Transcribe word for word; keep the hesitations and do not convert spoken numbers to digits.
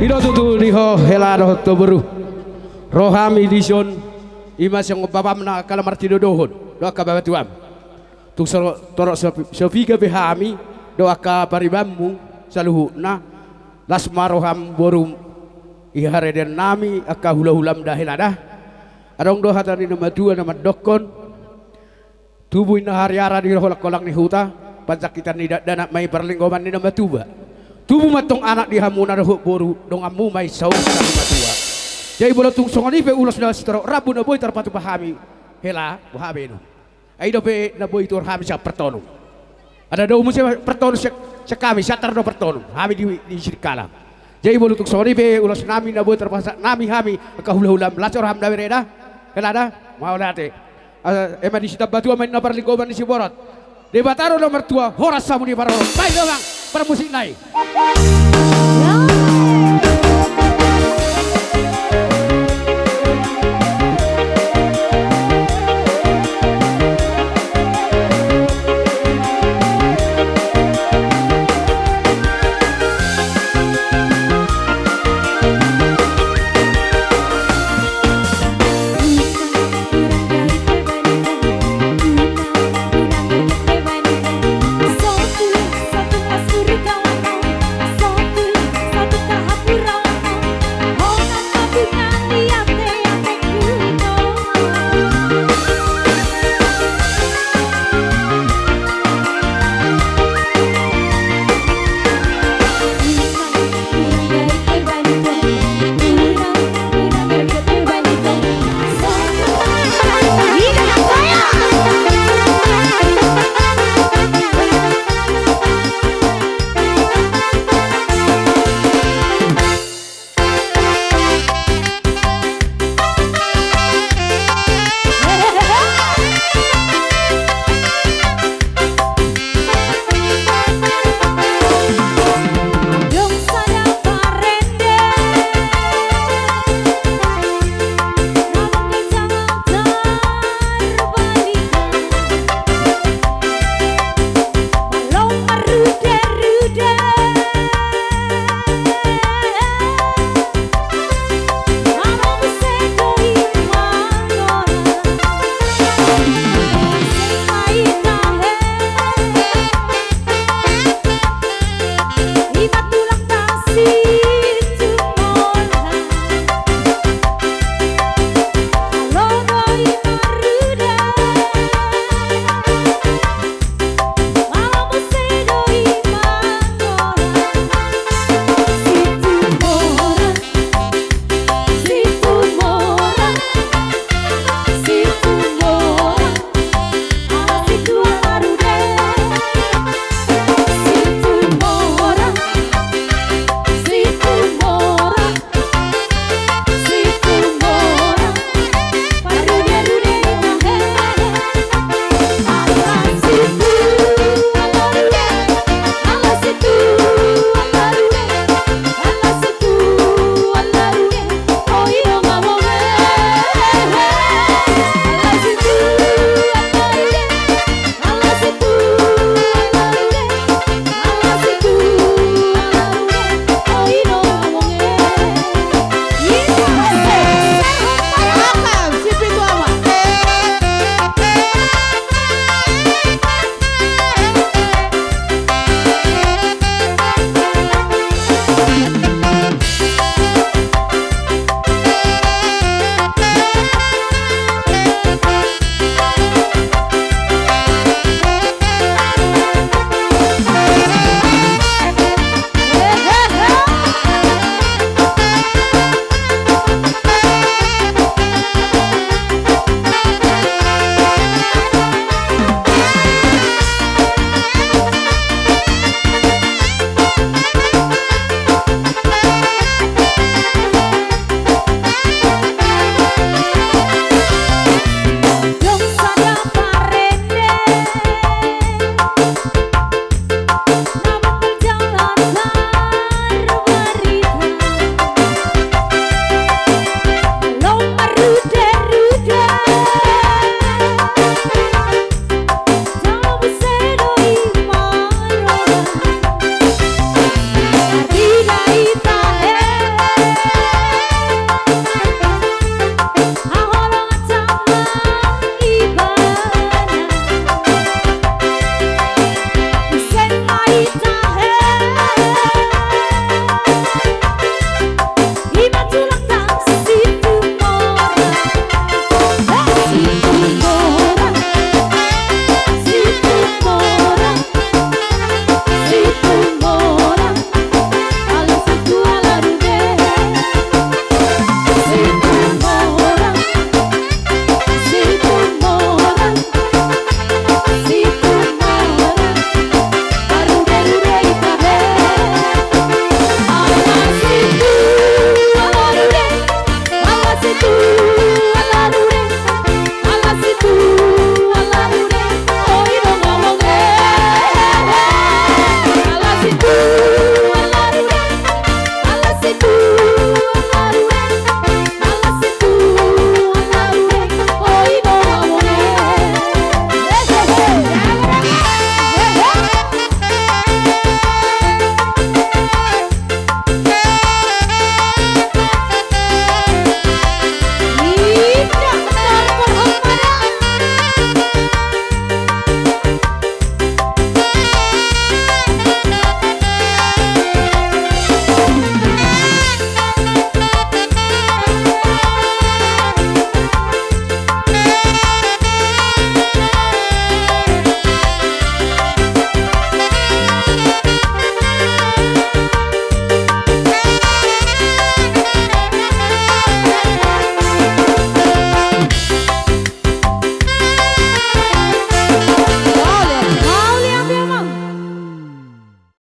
I do tutu di ho hela dohot ho boru. Ro hami dison, i ma songon bapam na angka na martinodohon dohot angka bapatuam. Tung so torop so, so piga pe hami dohot angka paribanmu saluhutna, las ma roham borum i haredean nami angka hulahulam da hela da. Adong do hata ni na matua na mandokkon: Tubu inna hariara di holangkolang ni huta, panjangkitan ni dakdanak ma i parlinggoman ni na matua. Tubu ma antong anak di hamuna dohot boru, donganmu ma i saur matua. Jadi molo tung songon i pe ulos na sitorop rambu na boi tarpatupa hami hela, boha be inong? Ai dope na boi tuor hami sian partonun. Ada do muse partonun sian, sian hami, sian tar do partonun hami di, di Sirikala. Jadi molo tung songon i pe ulos nami na boi tarpasahat nami hami angka hulahulam, las roham da bere da, hela da, mauliate. Asa, ema di Sitambatua ma inna parlinggoman ni Siborot. Debata do na martua, horas hamu di parorot. Baik, damang, parmusik nai.